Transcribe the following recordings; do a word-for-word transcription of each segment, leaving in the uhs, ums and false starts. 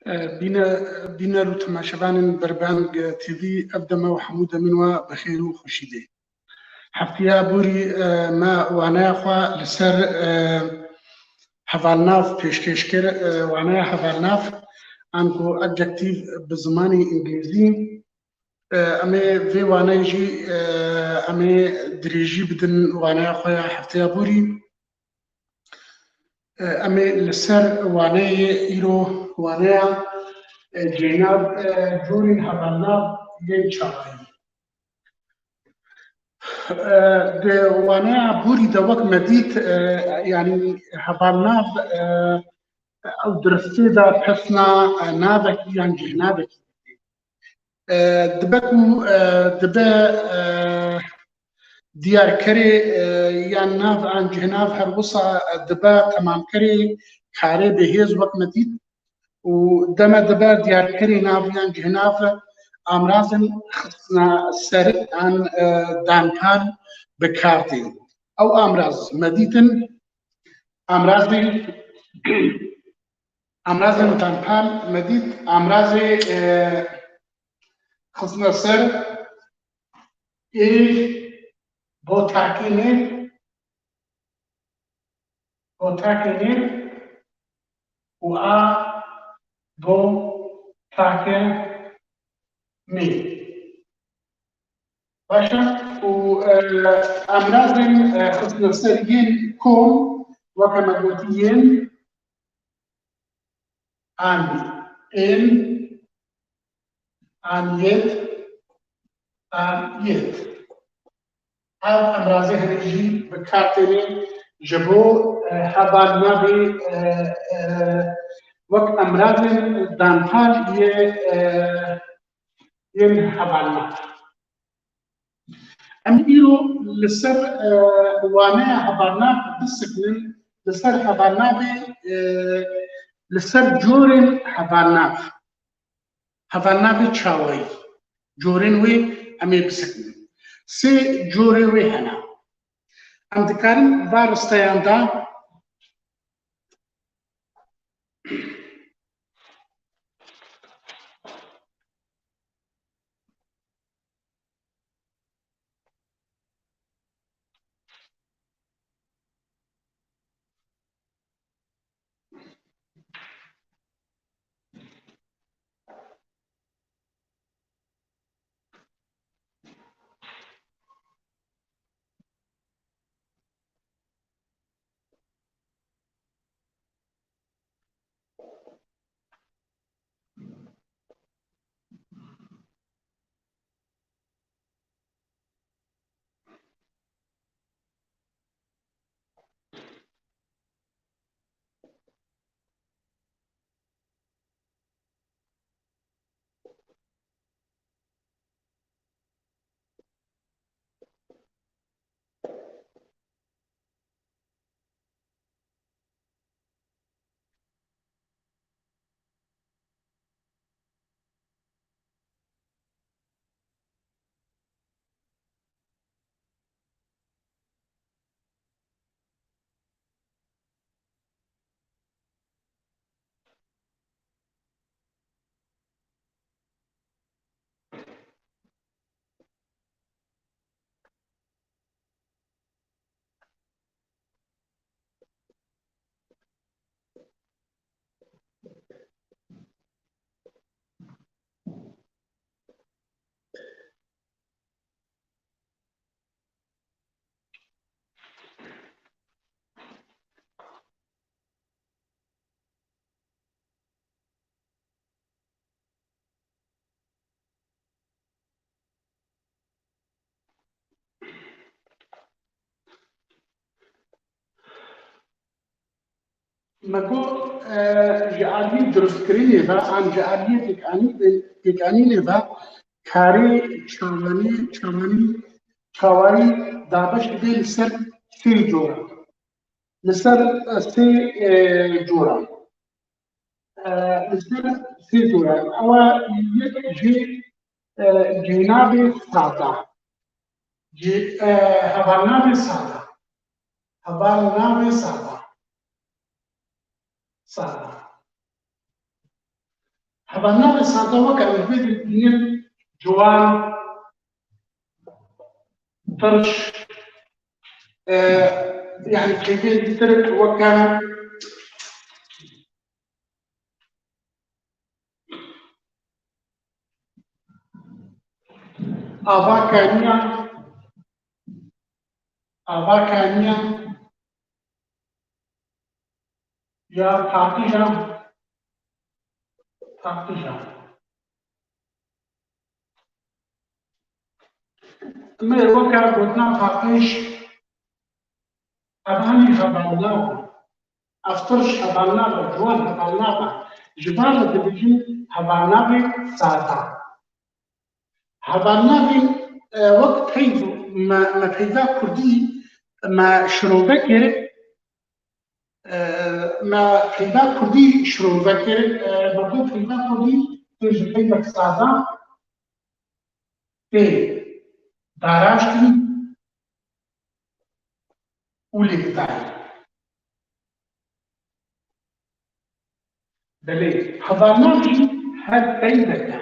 E, bîne-, bîner û temaşevanên Berbeng T V, ev deme û hemû demên we bi xêr û xweşî dê. Hefteya borî, e, me waneya xwe li ser, e, hevalnav pêşkêş kir, e, waneya hevalnav, anku adjektif bi zimanê îngilîzî. E, em ê vê waneyê jî, e, em ê dirêjî bidin waneya xwe ya hefteya borî. E, em ê li ser waneyê îro, waneya, e, cênav, e, corên hevalnav yên çawayî. E, di waneya borî de wek me dît, e, yanî hevalnav, e, ew diristê de pesna, e, navekî yan cihnavekî dike. E, dibe ku, e, dibe, e, diyarkerê, e, yan nav an cihnav her wisa, e, dibe temamkerê karê bihêz wek me dît û deme dibe diyarkerê nav yan cihnav amrazên xistina ser an, e, danpal bi kar tên. Ew amraz me dîtin, amrazên, amrazên danpal me dît, amrazê, e, xistina ser ê bo takê nêr, bo takê nêr û a bo takê nêr. Baş e. Û, e, amrazên, e, xistina ser yên kom, weke me gotî yên, an, ên, an, yêt, an, yêt. Ev emrazê herî jî bi kar têne ji bo, e, hevalnavê, e, e, wek emrazên danpal yê, e, yên hevalnav. Em îro li ser, e, waneya hevalnav bisekinin, li ser hevalnavê, e, li ser corên hevalnav, hevalnavê çawayî, corên wê em ê bisekinin. Sê corê wê hene. Em dikarin va risteyan de Me got, e, ji aliyê durustkirinê ve an ji aliyê pêkanî-, pêkanînê ve karê çawanî, çawanî, çawayî dabeş dibê li ser sê coran. Li ser, e, sê, e, coran. E, li ser sê coran. Ewa yek jî, e, cênabê sada. Cê-, e, hevalnavê sada. Hevalnavê sada. Sada. Hevalnavê sade weke em vê dibînin ciwan, tirş, e, yani kêfê dîtir weke ava kaniya, ava kaniya ya paqijan, paqijan. Em ê weke gotina paqij, ev hemî hevalnav e. Ev tirş hevalnav e, ciwan hevalnav e. Ji van re dibêjin hevalnavê sade. Hevalnavê, e, wek peyv, me, me peyva kurdî, me şirove kir, e, me peyva kurdî şirove kir, e, me got peyva kurdî tê ji peyvek sade tê dareştin û lêkdayî. Belê, hevalnav jî her peyvek e.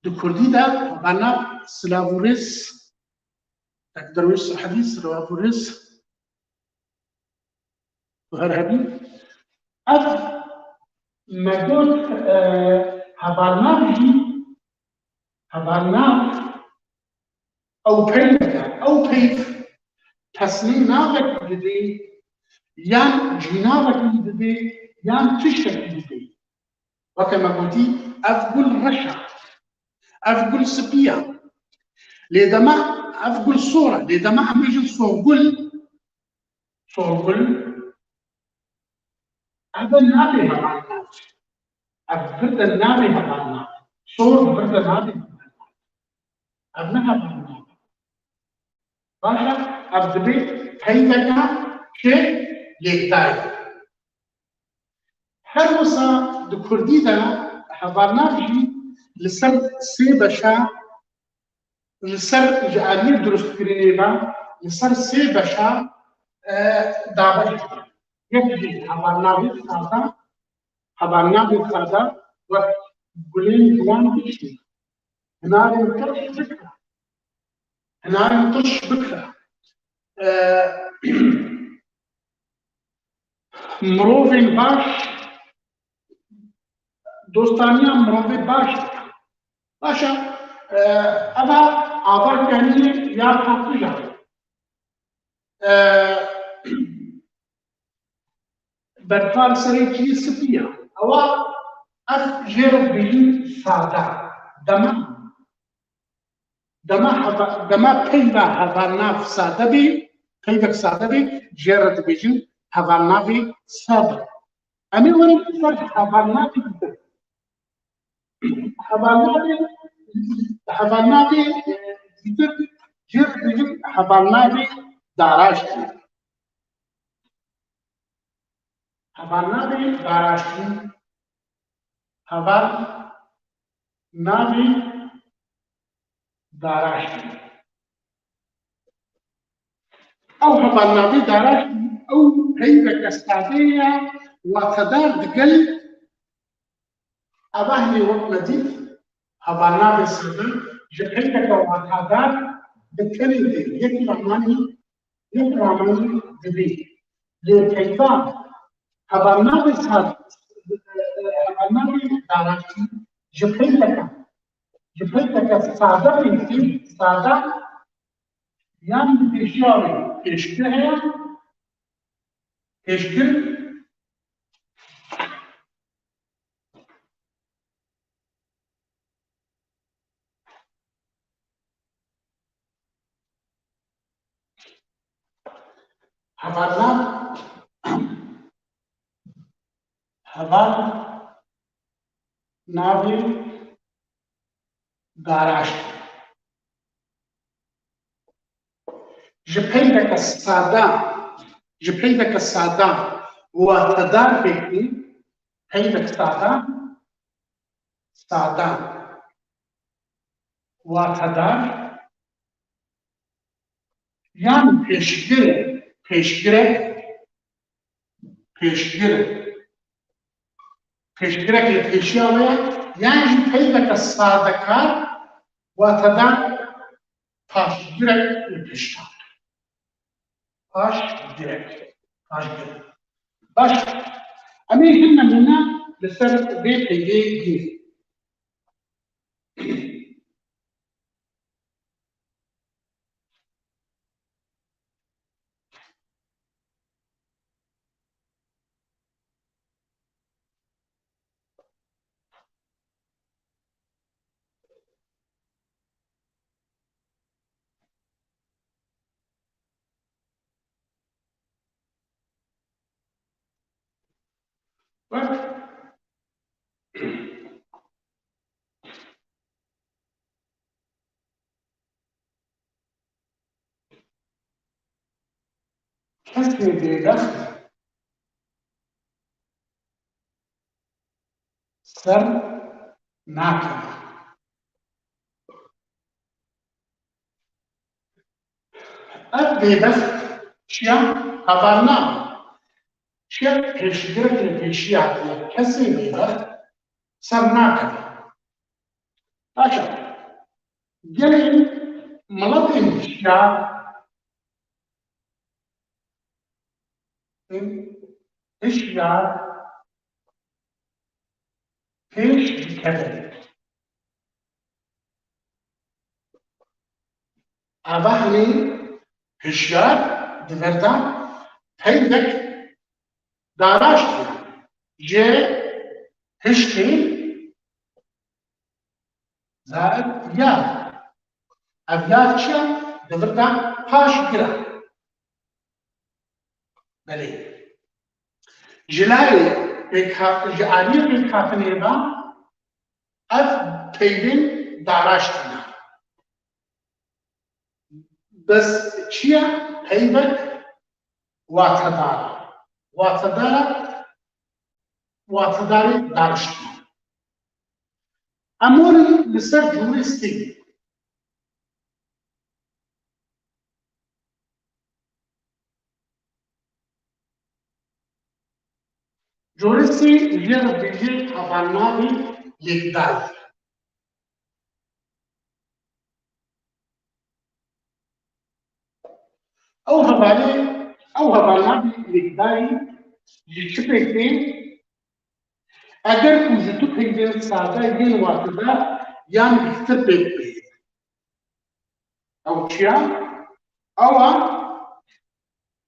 Di kurdî de hevalnav silav û rêz, wek Derwêş Sirhedî, silav û rêz, tu her hebî. Ev me got, e, hevalnav jî, hevalnav ew peyvek e, ew peyv tesmî navekî didê, yan cînavekî didê, yan tiştekî didê. Weke me gotî, ev gul reş e, ev gul spî ye. Lê dema ev gul sor e, lê dema em bêjin sorgul, sorgul, ev nabê hevalnav. Ev vir de nabê hevalnav. Sor vir de nabê hevalnav. Ev ne hevalnav. Baş e, ev dibê peyveka çi lêkdayî. Her wisa di kurdî de hevalnav jî li ser sê beşa, li ser ji aliyê durustkirinê ve, li ser sê beşa, e, dabeş dike. Yek jî hevalnavê sade, hevalnavê sade wek gulên ciwan bişîne. Hinarên tirş bikire. Hinarên tirş bikire. E, mirovên baş, dostaniya mirovê baş dike. Baş e, e, eva ava kenî ya paqijan. E, berfa li serê çiyê spî ye. Ewa ev jê re dibêjin sade. Dema, dema heva-, dema peyva hevalnav sade bê, peyvek sade bê, jê re dibêjin hevalnavê sade. Em ê werin ser hevalnavê dîtir. Hevalnavê, hevalnavê, e, dîtir, jê re dibêjin hevalnavê dareştî. Hevalnavê dareştî. Hevalnavê dareştî. Ew hevalnavê dareştî, ew peyveke sade ye, watedar digel Eva hinê wek me dît, hevalnavê sade ji peyveke watedar bi tenê tê, yek ramanî, yek ramanî dibê. Lê peyva hevalnavê sade, hevalnavê dareştî ji peyveke, ji peyveke sade pêk tê, sade yan di pêşiya wê pêşkir heye, pêşkir, Hevalna, heval navê dareşt. Ji peyveke sade, ji peyveke sade watedar pêk tê, peyvek sade, sade, watedar, yan pêşgir, pêşgirek, pêşgir, pêşgirek li pêşiya we ye, Yan jî peyveke sadekar, watedar paşgirek li pêşdan. Paşgirek. Paşgirek. Baş. Em ê hin nemûne li ser vê peyvê bînin. Bak. Kesê bêbext ser nakeve. Ev bêbext çiya hevalna, çiya pêşgirek li pêşiya ye. Kesê bêbext ser nakeve. Paşa, gelên miletên hişyar, hişyar pêş dikevin. Ava hinî hişyar di vir de peyvek daraşt ye. Ji hişkê zaid yar. Ev yar çi ye? Di vir de paşgir e. Belê. Ji layê pêkha-, ji aliyê pêkhatinê ve ev peyvên daraşt tîne. Bes çi ye? Peyvek watedar e. Watedar e, watedarê daraşt tîne. Em werin li ser curê sê. Curê sê jê re dibêje hevalnavê yekdayî. Ew hevalê, ew hevalnavê yekdayî ji çi pêk tê? Eger ku ji du peyvên sade yên watedar yan bîhtir pêk bê. Ew çi ya? Ew a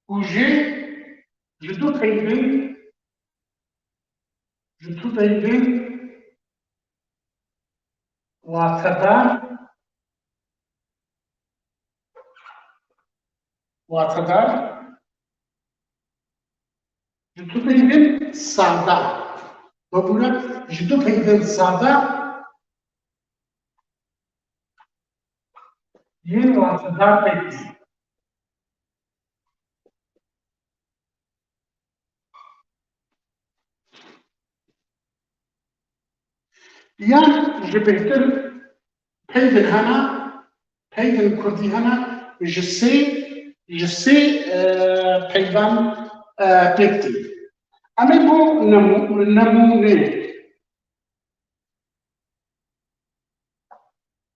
ku jê ji du peyvên, ji du peyvên watedar, watedar, ji du peyvên sade. Bibûre ji du peyvên sade yên watedar pêk tê. Yan ji bêhtir peyvên hene, peyvên kurdî hene, ji sê, ji sê, e, peyvan, e, pêk tê. Em ê bo nemû-, nemûneyê.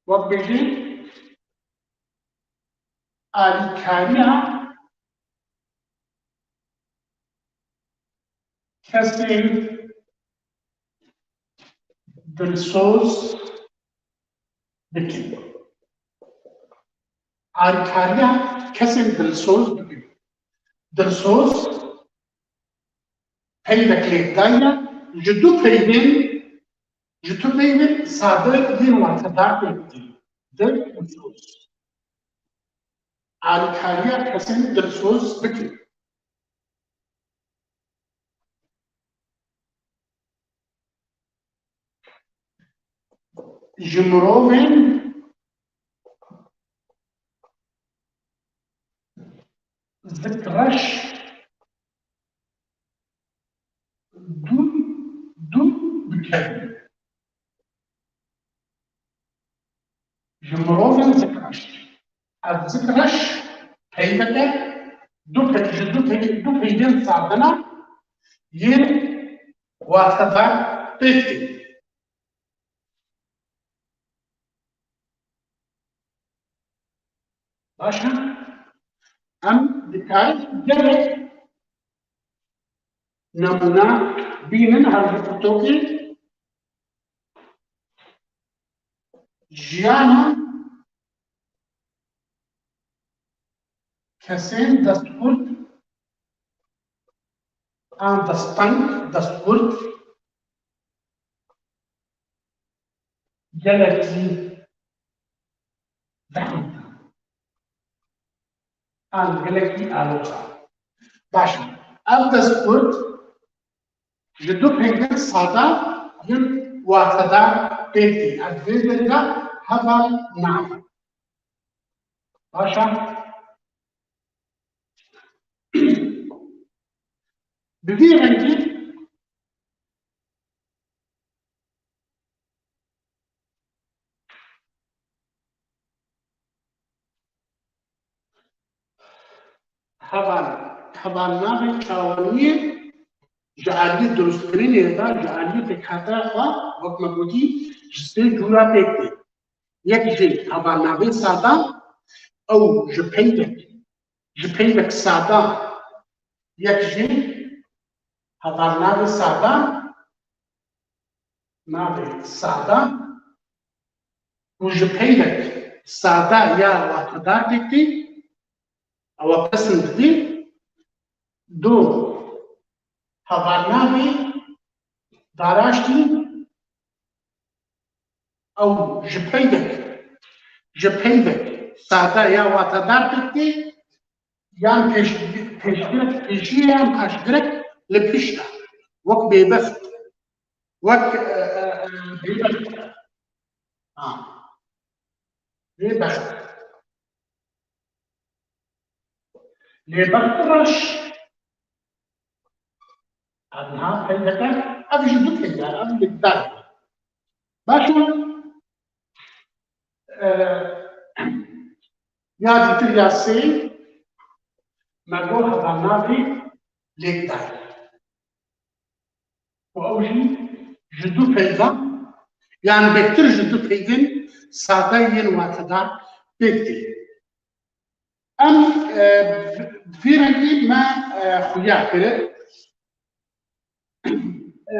Wek bêjî, alîkariya kesên dilsoz bikin. Alîkariya kesên dilsoz bikin. Dilsoz peyvek lêk daye, ji du peyvên, ji du peyvên sade yên watedar pêk tê. Dil û soz. Alîkariya kesên dilsoz bikin. Ji mirovên zikreş dûr, dûr bikevin. Ji mirovên zikreş. Ev zikreş peyveke du pey-, ji du pey-, du peyvên sade ne yên watedar pêk tê. Baş e? Em dikarin gelek nemûne bînin her ji pirtûkê jiyana kesên destxurt an desteng, destxurt gelekî zehmet e. An gelekî aloz e. Baş e. Ev destxurt ji du peyvên sade yên watedar pêk tê. Ev vê derê de heval navê. Baş e. Bi vî rengî heval, hevalnavê çawaniyê ji aliyê durustkirinê de, ji aliyê pêkhateya xwe, wek me gotî, ji sê cûra pêk tê. Yek jê hevalnavê sade, ew ji peyvek, ji peyvek sade, yek jê hevalnavê sade, navê sade, û ji peyvek sade ya watedar pêk tê, ew pesnd didê, du hevalnavê daraştî, ew ji peyvek, ji peyvek sade ya watedar pêk tê, yan pêş-, pêşgirek pêşiyê yan paşgirek li pişt e. Wek bêbext. Wek, e, e, e, bêbext. Ha. Bêbext. Lê bext reş. Ev niha peyveke, ev ji du peyve, ev li dar. Baş e. E, ya dîtir ya sê, me got hevalnavê lêkdar. Û ew jî ji du peyvan, yan bêhtir ji du peyvên sade yên watedar pêk tê. Em, e, vî rengî me, e, xuya kir. E,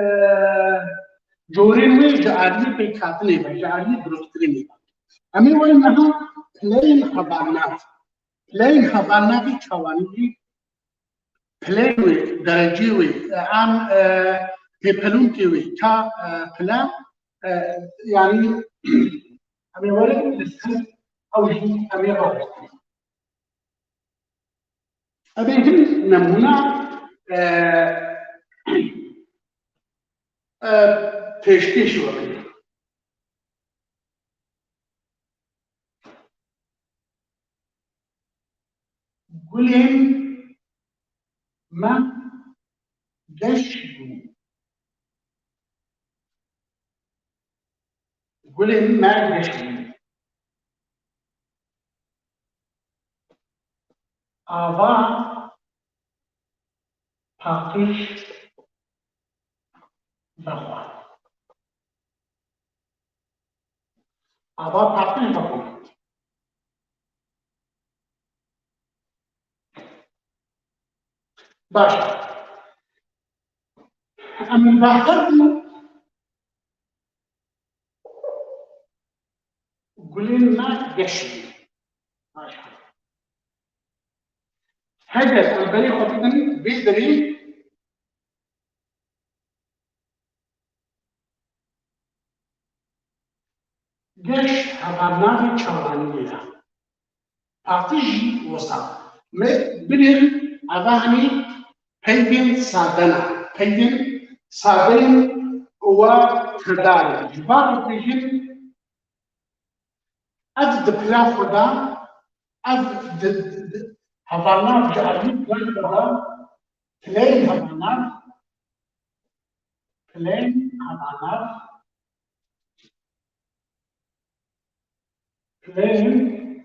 corên wê ji aliyê pêkhatinê ve, ji aliyê durustkirinê ve. Em ê werin niha pileyên hevalnav. Pileyên hevalnavê çawaniyê, pileyên wê, derecê wê, e, an, e, pêpelûnkê wê, ta, e, pile, e, yanî, em ê werin li ser ew jî em ê rawestin. Em ê hin nemûna, e, e, pêşkêş werin. Gulên me geş bûn. Gulên me geş bûn. Ava paqij vexwar. Ava paqij vexwar. Baş e. Em li behar bûn. Gulên me geş bûn. Heger em berê xwe bidin vê derê, geş hevalnavê çawaniyê ye. Paqij jî wisa. Me binêrin, eva hemî peyvên sade ne. Peyvên sade yên wa tedar in. Ji bar dibêjin, ev di pila xwe de, ev di, di, di, hevalnav ji alî plan xwe de, pileyên hevalnav, pileyên hevalnav, Pileyên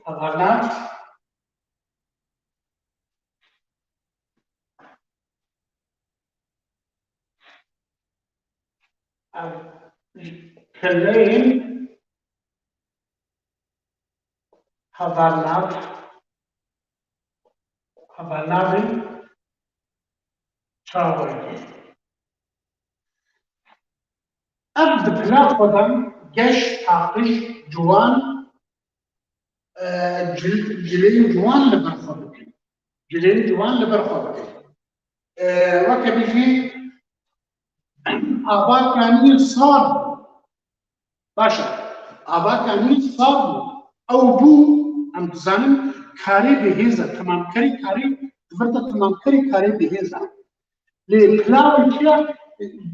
hevalnav, ev pileyên hevalnav, navê çawa ye. Ev di pila xwe de geş, paqij, ciwan, e, cil-, cilên ciwan li ber xwe dike. Cilên ciwan li ber xwe dike. E, weke bijî ava kaniyê sar bû. Baş e. Ava kaniyê sar bû. Ew bû, em dizanin, karê bihêz e. Temamkerî karê, di vir de temamkerî karê bihêz e. Lê pila wê çi ye?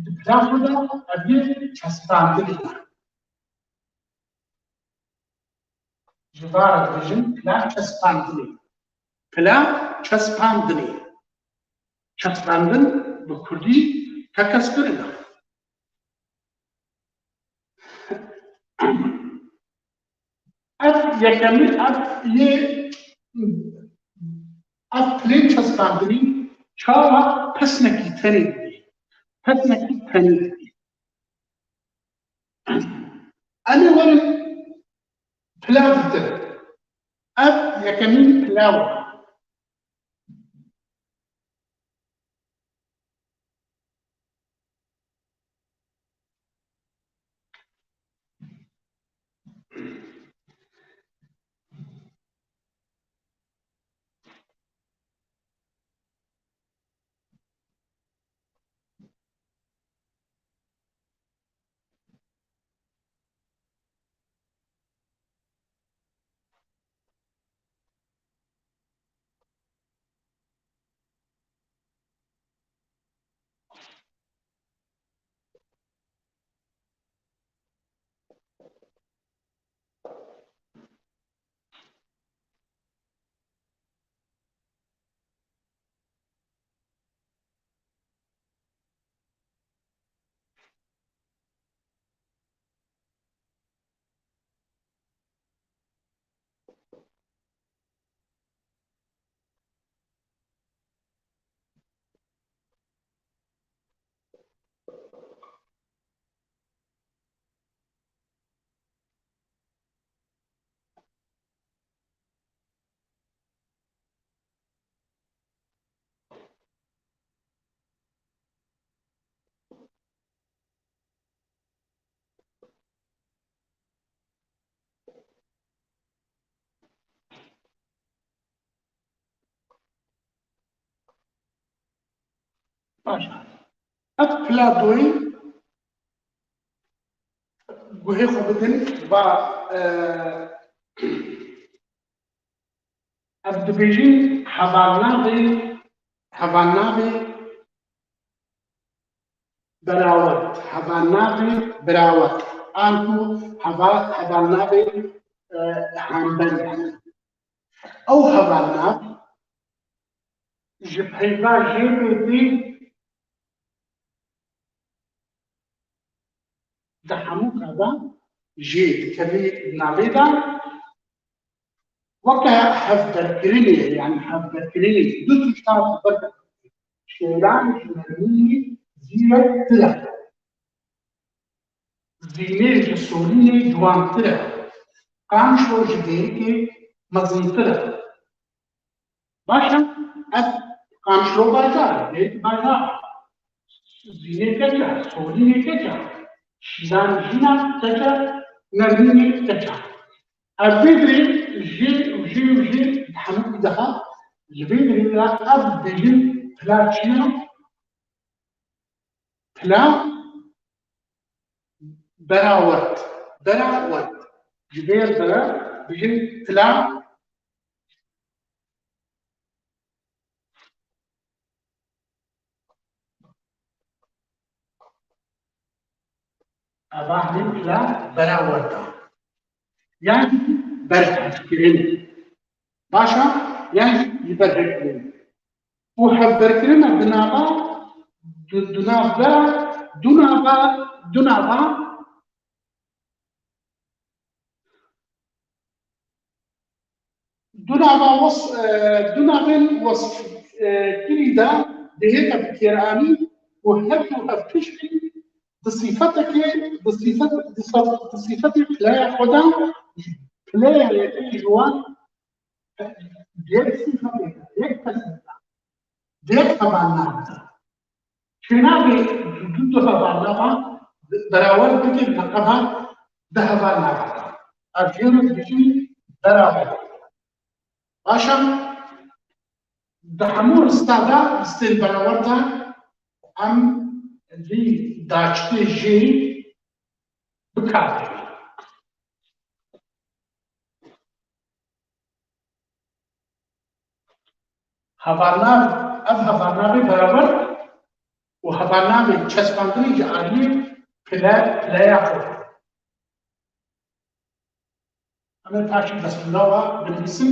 Di pila xwe de ev yê çespandinê ye. Ji va re dibêjin pila çespandinê. Pila çespandinê. Çespandin bi kurdî tekezkirin e. Ev yekemîn, ev yê, ev pilên çespandinî çawa pesnekî tenê dibî. Pesnekî tenê dibî. Em ê werin pilav didin. Ev yekemîn pilav e. Baş e. Ev pila doyî guhê xwe bidin va, e, ev dibêjin hevalnavê, hevalnavê berawet, hevalnavê berawet, an ku heva-, hevalnavê, e, hember. Ew hevalnav ji peyva jê bêtî di hemû kava jê dikevî navê de. Weke hevberkirinê, yanî hevberkirinê du tişta hevber dikin. Şêlan ji Nermînê zîrektir e. Zînê ji Solînê ciwantir e. Qamşlo ji Dêrikê mezintir e. Baş e, ev Qamşlo bajar e, Dêrik bajar e. Zînê keç e, Solînê keç e. Şîlan jîna keç e, Nermînê keç e. Ev vê dirê jê û jê û jê hemû dihat, ji vê dirê re ev dibêjin pila çi ye? Pila berawert. Berawert. Ji vê re bijin pila Eva hemî pila berawert e. Yan jî berhevkirin. Baş e? Yan jî ji berhevkirin. Û hevberkirina di nava, di, di navbera, du nava, du nava, du nava wes-, e, du navên wesf, e, kirî de dihête bikêranîn û her du hevpiştî di sîfetekê, di sîfet-, di saf-, di sîfetê pileya xwe de, pileya yekê ji wan yek sîfetê, yek pesnê. Dê hevalnav. Çênavê du du hevalnava berawer bike bi qeda di hevalnava. Ev jê re dibêjin berawer. Baş e, di hemû rista de, ristên berawer de em vî daçikê jê bi kar tînin. Hevalnav, ev hevalnavê berawer û hevalnavê çespandinê ji aliyê pile, pileya xwe. Em ê paşê destûra we binivîsin.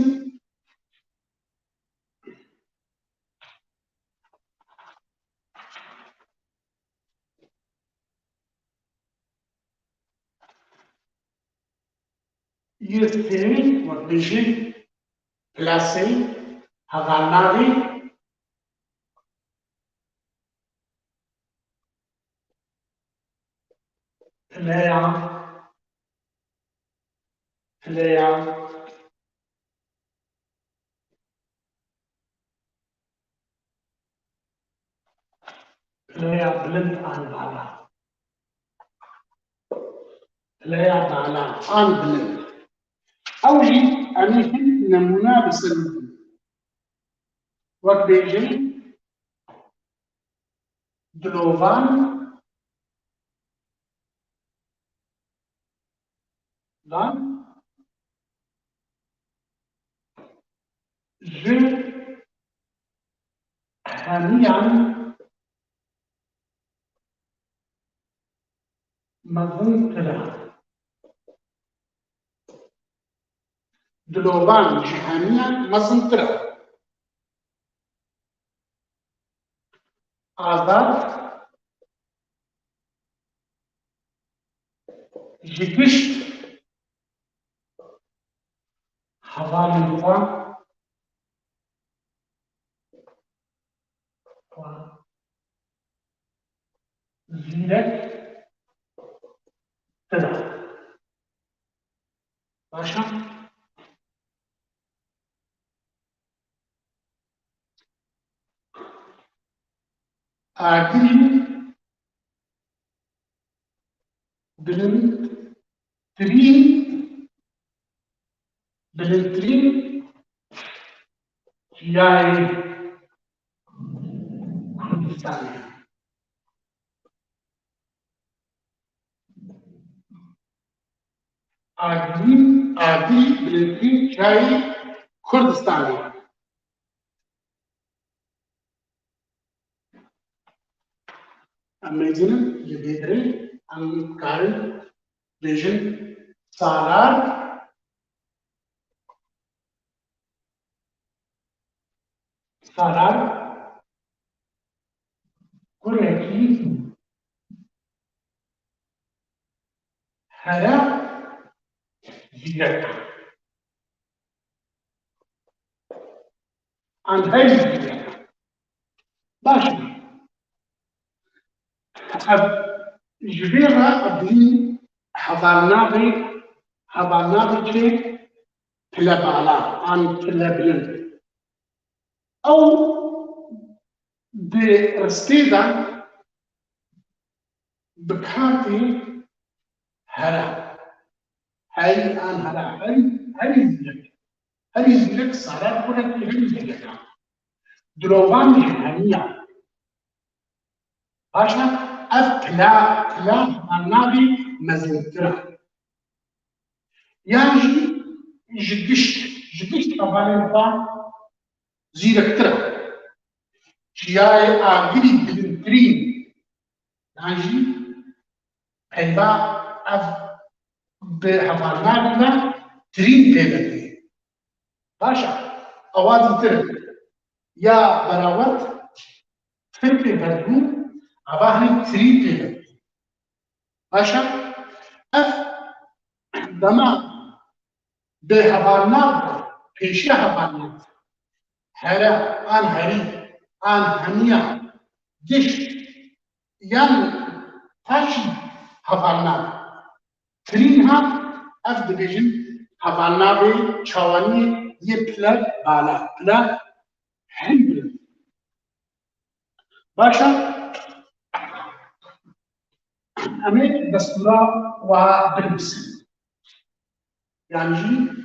Yê sê, wek bêjî, plasê, hevalnavê, pileya, pileya, pileya bilind an bala. Pileya bala an bilind. Ew jî em ê hin nemûna bi ser wî bidin. Wek bêjin, dilovan, dan ji hemiyan mezintir e. Dilovan ji hemiyan mezintir e. Azad ji gişt hevalên xwe, xwe zîrek tir e. Baş e? Agirî bilindtirîn, bilindtirîn çiyayê Kurdistanê. Agirî, agirî bilindtirîn çiyayê Kurdistanê. Em mêzinin li vê derê em karin bêjin sarar, sarar kurekî here zîrek. An her zîrek. Baş e. Ev, ji vê re ev hevalnavê, hevalnavê çi pile bala an pile bilind. Ew di ristê de bi kar tê here. Hey an here, hey, herî zîrek. Herî zîrek sarar kurekî herî zîrek e. Dilovan jî hemiya. Baş e, ev pila, pila hevalnavê mezintir e. Yan jî ji gişt, ji gişt hevalên xwe zîrektir e. Çiyayê agirî bilindtirîn, yan jî peyva ev bi hevalnavê ve tirîn pê ve tê. Baş e, ewa zîtir in. Ya berawet tir pê ve dû, eva hinî tirîn pê ve tê. Baş e, ev dema bi hevalnav, pêşiya hevalnav, here, an herî, an hemiya, giş, yan paşî hevalnav. Tirîn ha, ev dibêjin hevalnavê çawaniyê yê pile bala, pile herî bilind. Baş e. Em ê destûra wiha binivîsin. Yan jî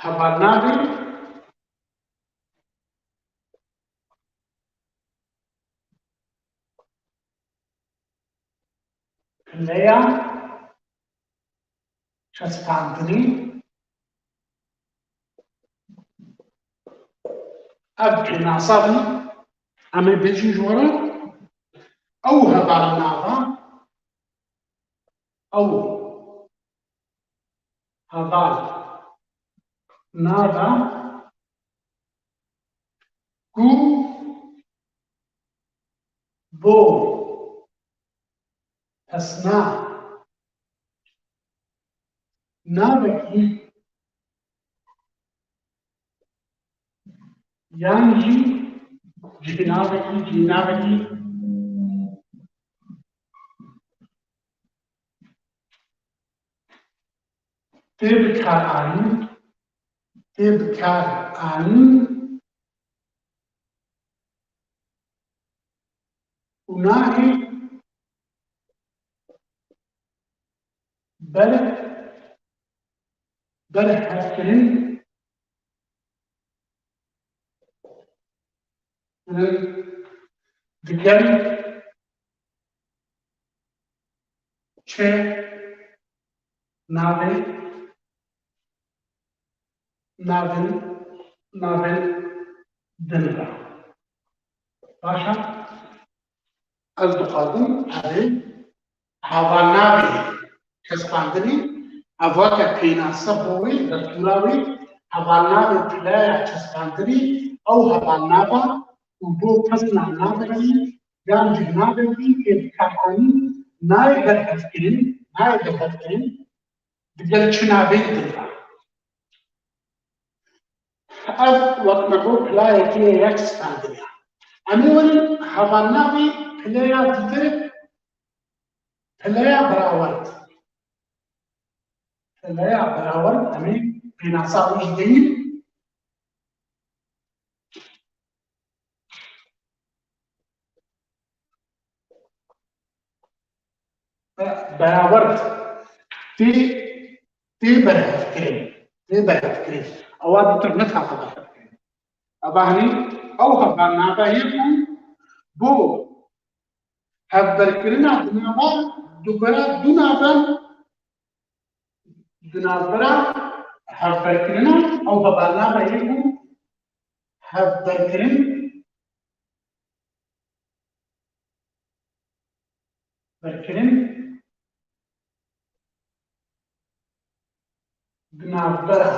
Hevalnavê pileya çespandinê. Ev pênasa bû, em ê bêjin ji we re, ew hevalnava, ew hevalnava ku bo pesna navekî yan jî cînavekî, cînavekî tê bikaranîn, tê bikaranîn û nahê ber, berhevkirin digel çi navê, navên, navên din re. Baş e? Ez dixwazim evê hevalnavê çespandinê, ev weke pênase bo wê, destûra wê, hevalnavê pileya çespandinê, ew hevalnava ku bo pesna navekî yan cînavekî tê bikaranîn, nayê berhevkirin, nayê berhevkirin, digel çi navê din re. Ev wek me got pilayekî ye ya çespandinê. Em ê werin hevalnavê pileya dîtir, pileya berawerd. Pileya berawerd, em ê pênasa wî jî deyîn. Be-, berawerd tê, tê berhevkirin, tê berhevkirin. Ewa dîtir nehate berhevkirin. Eva hinî ew hevalnava ye ku bo hevberkirina di nava, dubera du navan, di navbera hevberkirina, ew hevalnava ye ku hevberkirin, berkirin di navbera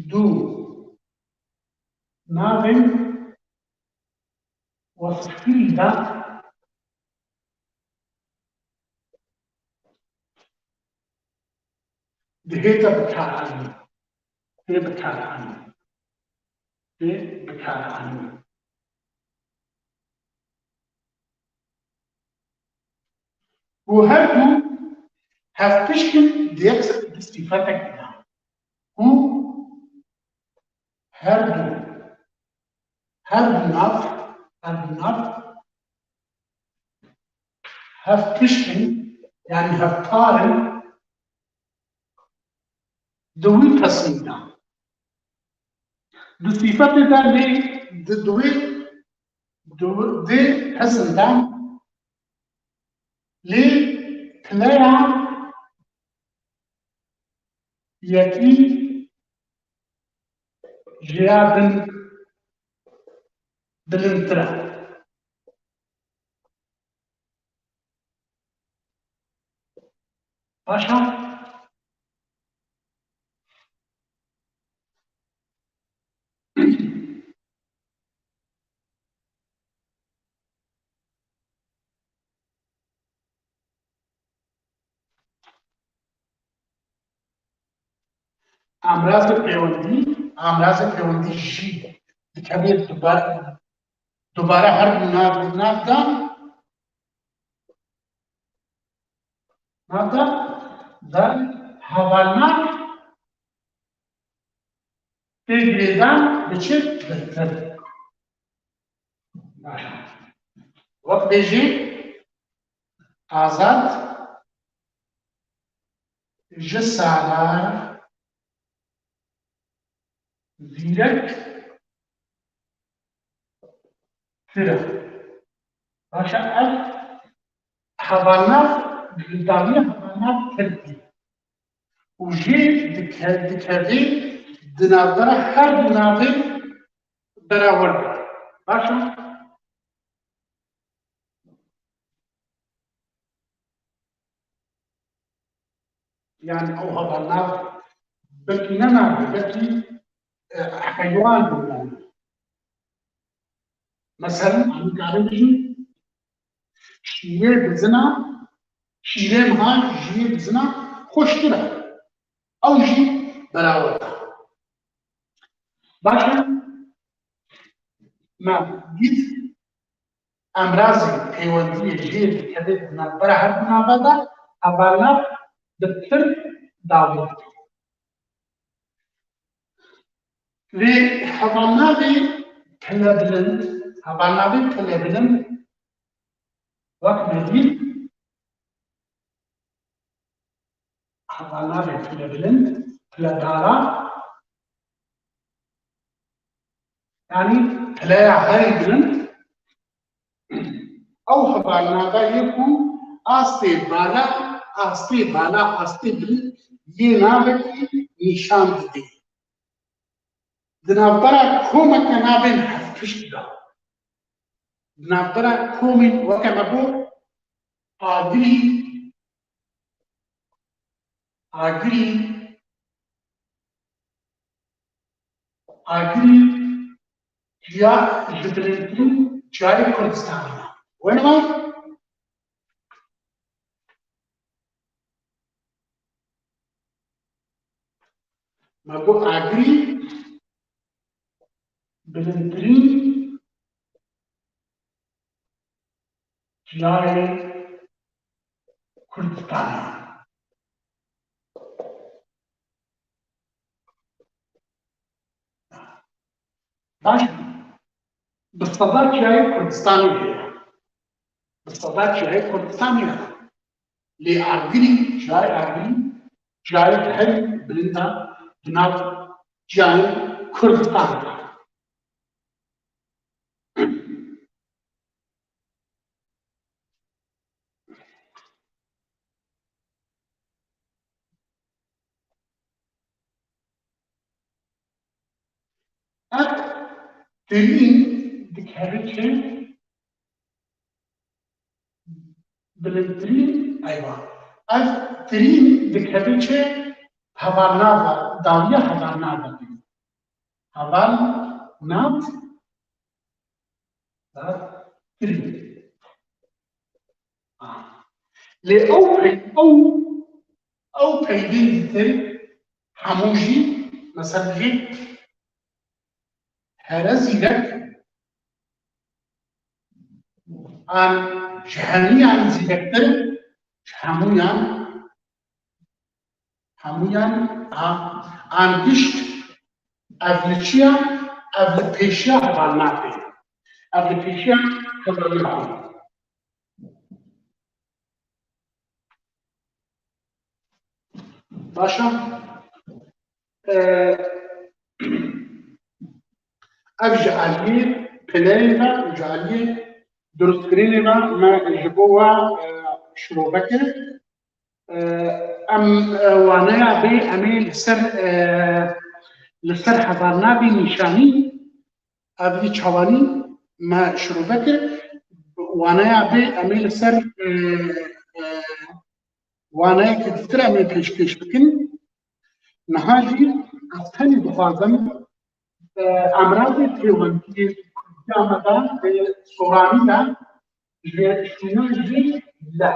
du navên wesfkirî de dihête bikaranîn. Tê bikaranîn. Tê bikaranîn. Ku her du hevpişk in di yek, di sîfetekî de. Ku her du, her du nav, her du nav hevpişk in, yanî hevpar in di wî pesnî de. Di sîfetê de lê di, di wê, di, di pesn de lê pileya yekî ji ya din bilindtir e. Baş e? Amrazê pêwendî, amrazê pêwendî jî dikeve duba-, dubare her du nav, nav de, nav de, de hevalnav tê girêdan diçe bi tir. Wek bêjî, Azad ji Salar zîrek tir e. Baş e, ev hevalnav, dawiya hevalnav tir bî. Û jê dike-, dikevê di navbera her du navê berawer de. Baş e? Yani ew hevalnav belkî ne nav be, belkî, e, heywan be yani. Mesela, em karin bijîn, şîrê bizina, şîrê miha ji yê bizina xweştir e. Ew jî berawer e. Baş e, me dît, emrazê pêwendiyê jê dikeve di navbera her du nava de, hevalnav bi tir dawî dike. Lê hevalnavê pilebilind, hevalnavê pilebilind wek me dît, hevalnavê pilebilind, piledara, yanî pileya herî bilind, ew hevalnava ye ku astê bala, astê bala, astê bilind yê navekî nîşan dide. Di navbera komeke navên hevpişt de, di navbera komên weke me got, Agirî, Agirî, Agirî ciya ji bilindtirîn ciyayê Kurdistanê ye. Wêne me? Me got Agirî bilindtirîn ciyayê Kurdistanê. Baş e. Bi seda ciyayê Kurdistanê heye. Bi seda ciyayê Kurdistanê heye. Lê Agirî, ciyayê Agirî, ciyayê herî bilind e di nav ciyayên Kurdistanê de. Ev tirîn dikeve çi? Bilindtirîn, eywa. Ev tirîn dikeve çi? Hevalnava, dawiya hevalnava dibî. Hevalnav, tirîn. Lê ew pey-, ew, ew peydên dîtir hemû jî, mesela jî here zîrek an ji hemûyan zîrektir, ji hemûyan, hemûyan a, an gişt ev li çi ya, ev li pêşiya hevalnavê. Ev li pêşiya hevalnavê. Baş e. Ee, ev ji aliyê pileyê ve û ji aliyê durustkirinê ve me ji bo we, e, şirove kir. E, em, e, waneya bê em ê li ser, e, li ser hevalnavê nîşanî, ev jî çawanî me şirove kir. Waneya bê em ê li ser, e, e, waneyeke dîtir em ê pêşkêş bikin. Niha jî ez tenê dixwazim, e, emrazê pêwendiyê Kurdiya me de, e, soranî de ji şûna jî le.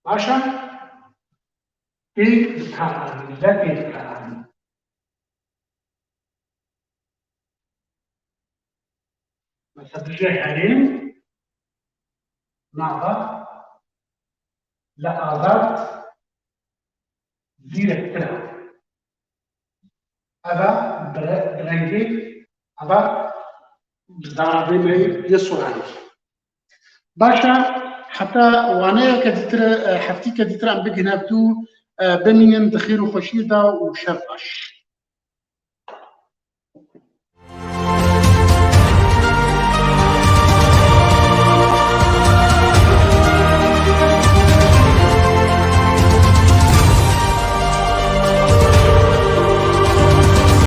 Baş e? Tê ditaranî, le tê ditaranî. Mesela bijê herêm, nava, le azad, zîrektir e. Eva bi re-, bi rengê, eva bi daradê me yê soranî. Baş e, heta waneyeke dîtir, e, heftîke dîtir em bigihine dû, e, bimînin di xêr û xweşiyê de û şev baş.